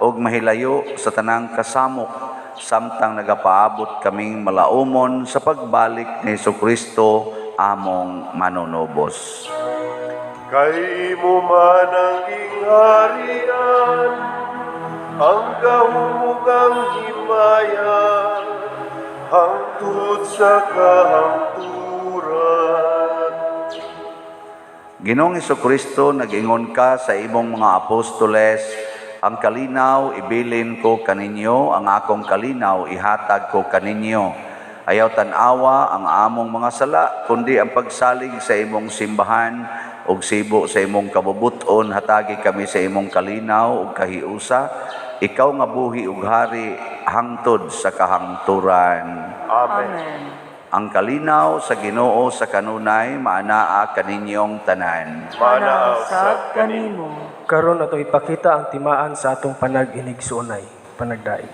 ug mahilayo sa tanang kasamok, samtang nagapaabot kaming malaumon sa pagbalik ni Hesukristo among manunubos. Kay imo man ang gingharian, ang gahom ang himaya, hangtod sa kahangturan. Ginoong Hesukristo, nag-ingon ka sa imong mga apostoles, ang kalinaw ibilin ko kaninyo, ang akong kalinaw ihatag ko kaninyo. Ayaw tan-awa ang among mga sala, kundi ang pagsalig sa imong simbahan ug sibo sa imong kabubuton, hatagi kami sa imong kalinaw ug kahiusa. Ikaw nga buhi ug hari hangtod sa kahangturan. Amen. Amen. Ang kalinaw sa Ginoo sa kanunay maanaa kaninyong tanan. Maanaa usab kanimo. Karon atong ipakita ang timaan sa atong panag-inigsuonay, panagdaig.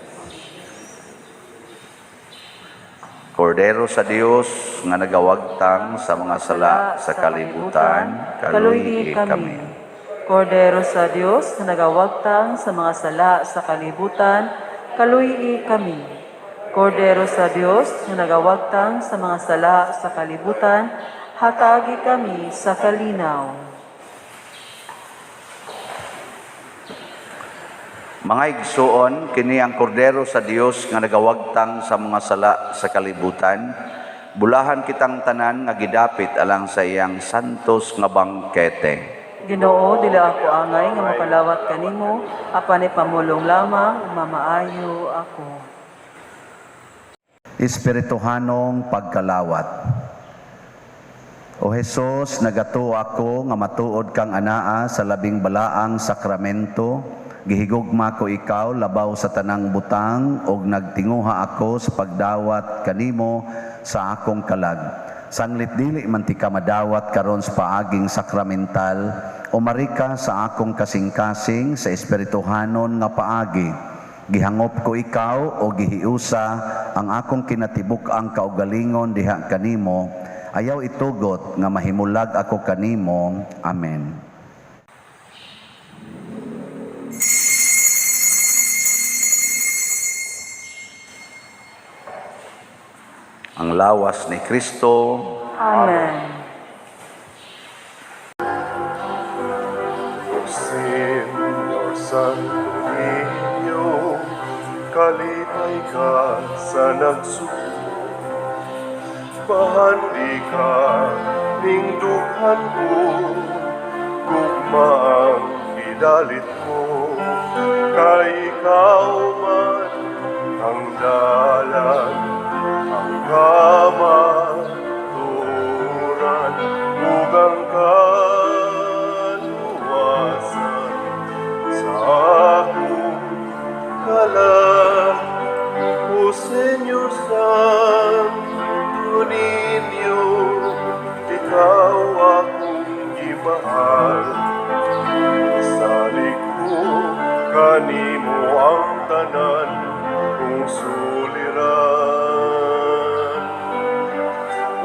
Kordero sa Dios nga nagawagtang sa mga sala sa kalibutan, kaluyi kami. Kordero sa Dios nga nagawagtang sa mga sala sa kalibutan, kaluyi kami. Kordero sa Dios nga nagawagtang sa mga sala sa kalibutan, hatagi kami sa kalinaw. Mga igsuon, kini ang kordero sa Dios nga nagawagtang sa mga sala sa kalibutan. Bulahan kitang tanan nga gidapit alang sa iyang santos nga bangkete. Ginoo, dili ako angay nga makalawat kanimo, apan ipamulong lamang mamaayo ako. Espirituhanong pagkalawat. O Hesus, nagatuo ako nga matuod kang anaa sa labing balaang sakramento. Gihigugma ko ikaw labaw sa tanang butang ug nagtinguha ako sa pagdawat kanimo sa akong kalag. Sanglit dili man ti ka madawat karon sa paaging sakramental, umarika sa akong kasing-kasing sa espirituhanon nga paagi. Gihangop ko ikaw o gihiusa ang akong kinatibuk-ang kaugalingon diha kanimo. Ayaw itugot nga mahimulag ako kanimo. Amen. Ang lawas ni Kristo. Amen. Señor Santo Niño, kalipay ka sa nagsuko. Bahandi ka, ningdukan ko, gugma ang gidalit ko. Kay ikaw man ang dalan, ang kamaturan, ug ang kaluwasan sa akong kalag. O Señor Santo Niño, ikaw akong gimahal. Salig ko kanimo ang tanan kong suliran.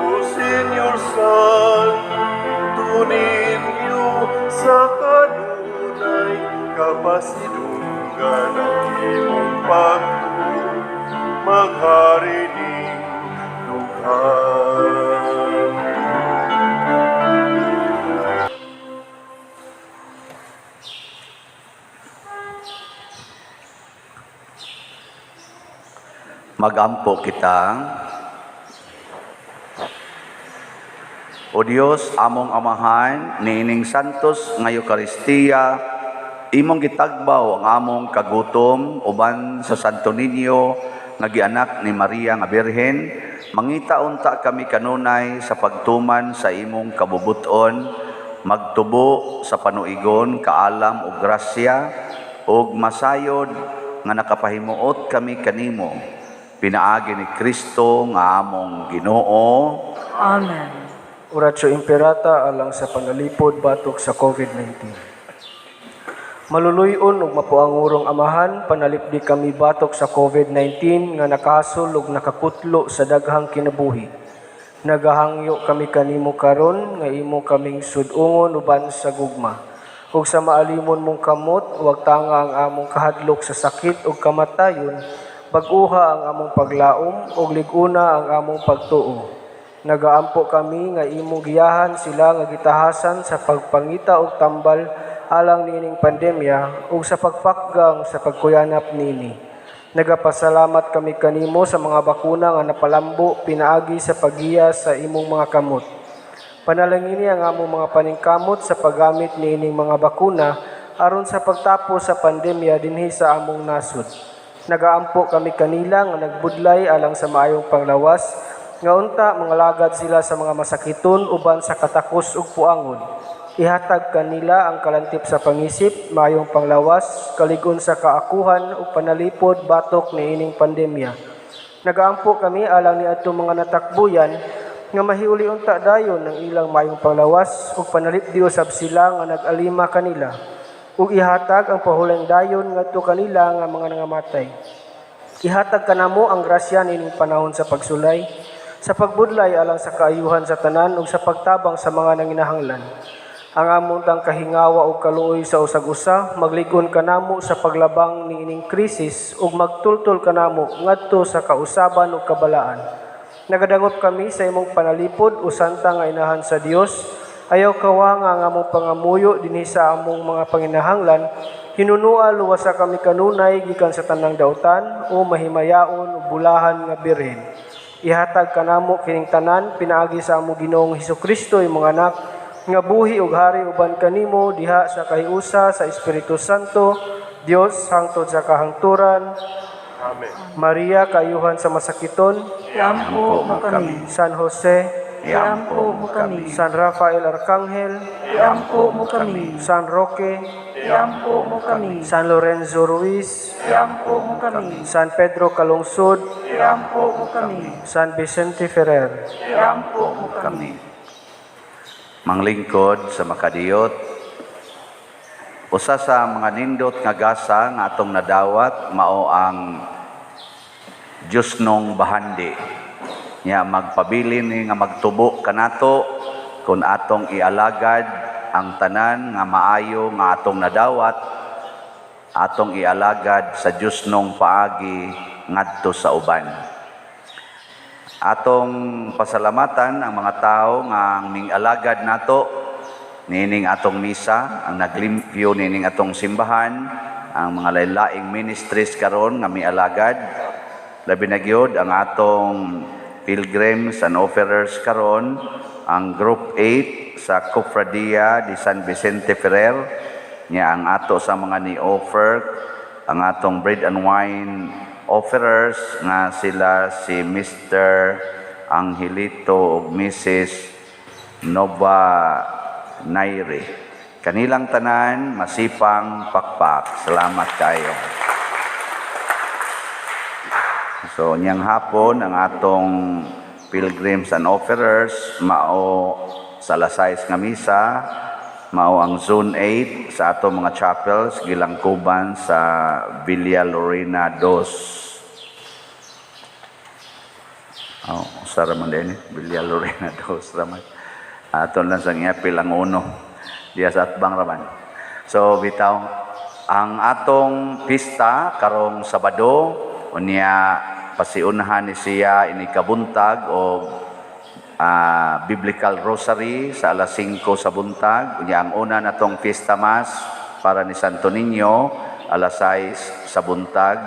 O Señor Santo Niño, sa kanunay kapasidunggan ang imong pagtuo, maghari ning dughan. Magampo kita. O Dios, among Amahan, niining santos nga Eukaristiya, imong gitagbaw ang among kagutom uban sa Santo Niño nga gianak ni Maria nga Birhen, mangita unta kami kanunay sa pagtuman sa imong kabubuton, magtubo sa panuigon, kaalam ug grasya, ug masayod nga nakapahimuot kami kanimo. Pinaagi ni Kristo nga among Ginoo. Amen. Oratio Imperata alang sa panalipod batok sa COVID-19. Maluluy-on ug mapuangurong Amahan, panalipdi kami batok sa COVID-19 nga nakahasol ug nakakutlo sa daghang kinabuhi. Nagahangyo kami kanimo karon nga imo kaming sud-ungon uban sa gugma. Ug sa maalimon mong kamot, wag tanga ang among kahadlok sa sakit ug kamatayon, bag-uha ang among paglaom ug lig-una ang among pagtuo. Nagaampo kami nga imong giyahan sila nga gitahasan sa pagpangita og tambal alang niining pandemya ug sa pagpakgang sa pagkuyanap niini. Nagapasalamat kami kanimo sa mga bakuna nga napalambo pinaagi sa paggiya sa imong mga kamot. Panalangini ang among mga paningkamot sa paggamit niining mga bakuna aron sa pagtapos sa pandemya dinhi sa among nasod. Nagaampo kami kanila nga nagbudlay alang sa maayong panglawas, nga unta mangalagad sila sa mga masakiton uban sa katakos ug puangon. Ihatag kanila ang kalantip sa pangisip, maayong panglawas, kalig-on sa kaakuhan ug panalipod batok niining pandemya. Nagaampo kami alang niadtong mga natakbuyan nga mahiuli unta dayon ang ilang maayong panglawas ug panalipdi usab sila nga nag-alima kanila ug ihatag ang pahulayng dayon ngadto kanila nga mga nangamatay. Ihatag kanamo ang grasya nining panahon sa pagsulay, sa pagbudlay alang sa kaayuhan sa tanan ug sa pagtabang sa mga nanginahanglan. Ang among tang kahingawa ug kaluoy sa usag-usa maglig-on kanamo sa paglabang niining krisis ug magtultol kanamo ngadto sa kausaban ug kabalaan. Nagadangop kami sa imong panalipod, o Santa nga Inahan sa Dios. Ayaw kawanga ang among pangamuyo dinhi sa among mga panginahanglan. Hinunua luwasa kami kanunay gikan sa tanang dautan, o mahimayaon ug bulahan nga Birhen. Ihatag kanamo kining tanan pinaagi sa among Ginoong Hesukristo, imong Anak, nga buhi ug hari uban kanimo diha sa kahiusa sa Espiritu Santo, Dios hangtod sa kahangturan. Amen. Maria, kaayuhan sa masakiton. Iampo mo kami. San Jose, Iampo mo kami. San Rafael Arcangel, Iampo mo kami. San Roque, Iampo mo kami. San Lorenzo Ruiz, Iampo mo kami. San Pedro Calungsod, Iampo mo kami. San Vicente Ferrer. Iampo mo kami. Kami. Manglingkod sa makadiyot, usa sa mga nindot nga gasa nga atong nadawat mao ang Diyosnong bahandi. Nya magpabilin ni nga magtubo kanato kung atong ialagad ang tanan nga maayo nga atong nadawat, atong ialagad sa Diyosnong paagi ngadto sa uban. Atong pasalamatan ang mga tao nga ang ming-alagad nato niining atong misa, ang naglimpyo niining atong simbahan, ang mga lain-laing ministries karon nga mialagad. Labi na gyud ang atong pilgrims and offerers karon, ang Group 8 sa Cofradia de San Vicente Ferrer, nya ang ato sa mga ni-offer, ang atong bread and wine offerers nga sila si Mr. Angelito ug Mrs. Nova Naire. Kanilang tanan masipang pakpak. Salamat kayo. So niyang hapon ang atong pilgrims and offerers mao sa alas 6 nga misa, mao ang Zone 8 sa atong mga chapels gilangkuban sa Villa Lorena 2. Oh, usa ra man din eh. Villa Lorena 2 ra man. Aton lang sa ngapil ang uno. Diya sa atbang ra man. So bitaw ang atong pista karong Sabado, unya pasiunhan ni siya ini kabuntag og Biblical Rosary sa alas 5 sa buntag. Unya ang una natong fiesta mass para ni Santo Niño alas 6 sa buntag.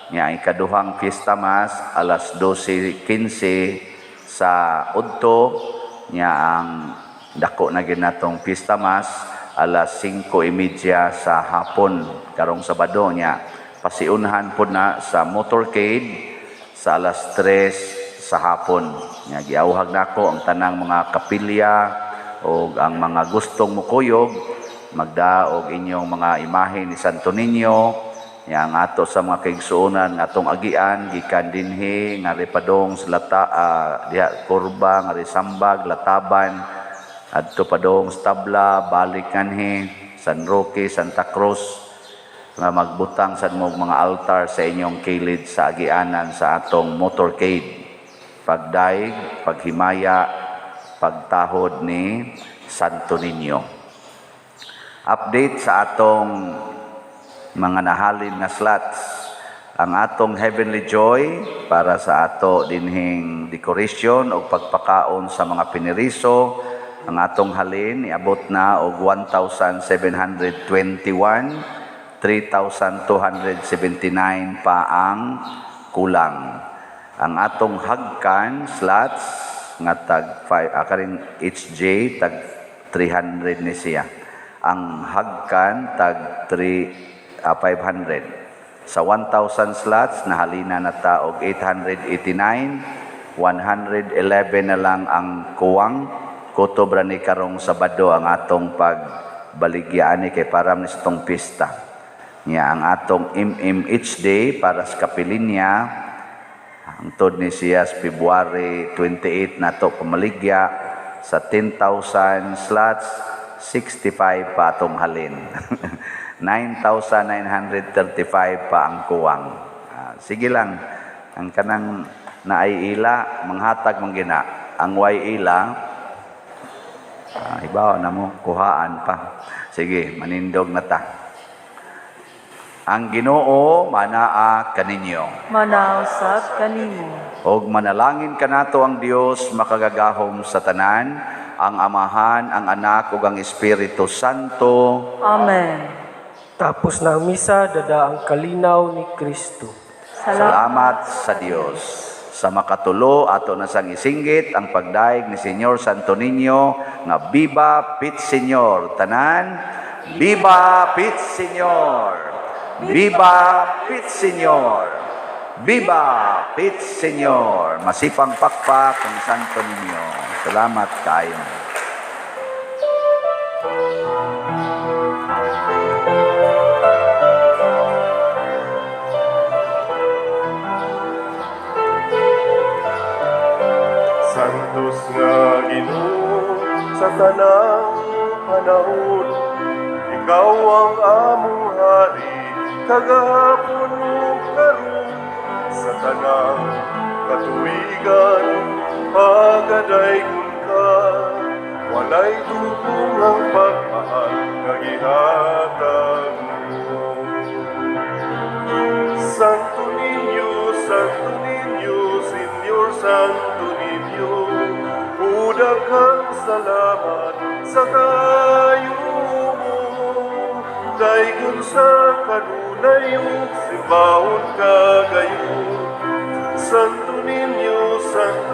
Nya ang ikaduhang fiesta mass alas 12:15 sa udto. Nya ang dako na gyud natong fiesta mass alas 5:30 sa hapon karong Sabado. Nya pasiunhan pod na sa motorcade sa alas 3 sa hapon. Nya giawhag nako ang tanang mga kapilya o ang mga gustong mukuyog magdaog inyong mga imahe ni Santo Niño. Nya ang ato sa mga kaigsuonan nga atong agian gikan dinhi nga ripadong sa lata, diha Kurba nga Sambag, Lataban, adto padong sa Tabla, balik nganhi San Roque, Santa Cruz, nga magbutang sad mo mga altar sa inyong kilid sa agianan sa atong motorcade. Pagdaig, paghimaya, pagtahod ni Santo Niño. Update sa atong mga nahalin nga slots. Ang atong Heavenly Joy para sa ato dinhing decoration o pagpakaon sa mga piniriso, ang atong halin iabot na og 1,721, 3,279 pa ang kulang. Ang atong hagkan slots nga tag 5, karing HJ tag 300 ni siya. Ang hagkan tag 500. Sa 1,000 slots nahalina na ta og 889, 111 na lang ang kuwang. Kutob ra ni karong Sabado ang atong pagbaligyaan ni kay para ni sa atong pista. Nya ang atong MMH Day para sa kapilinya Hangtod ni siya sa February 28 nato pamaligya sa 10,000 slots, 65 pa atong halin. 9,935 pa ang kuwang. Sige lang, ang kanang naay ila, manghatag man gina. Ang way ila, hibaw na mo, kuhaan pa. Sige, manindog na ta. Ang Ginoo manaa kaninyo. Manausap kanimo. Og manalangin kanato ang Dios makagagahom sa tanan, ang Amahan, ang Anak ug ang Espiritu Santo. Amen. Tapos na ang misa, dada ang kalinaw ni Kristo. Salamat sa Dios. Sa makatulo ato na sang isinggit ang pagdaig ni Señor Santo Niño nga Viva Pit Señor. Tanan, Viva Pit Señor. Viva Pit Señor. Viva Pit Señor. Masipang pakpak ang Santo Niño. Salamat kayo. Santos nga Ginoo sa tanang panahon, ikaw ang among hari kagahapon ug karon, sa tanang katuigan pagadaygon ka, walay tupong ang pagmahal nga gihatag mo. Santo Niño, Santo Niño, Señor Santo Niño, daghang salamat sa kayo mo. Daygon sa kanunay ug simbahon kagayon. Santo Niño, Santo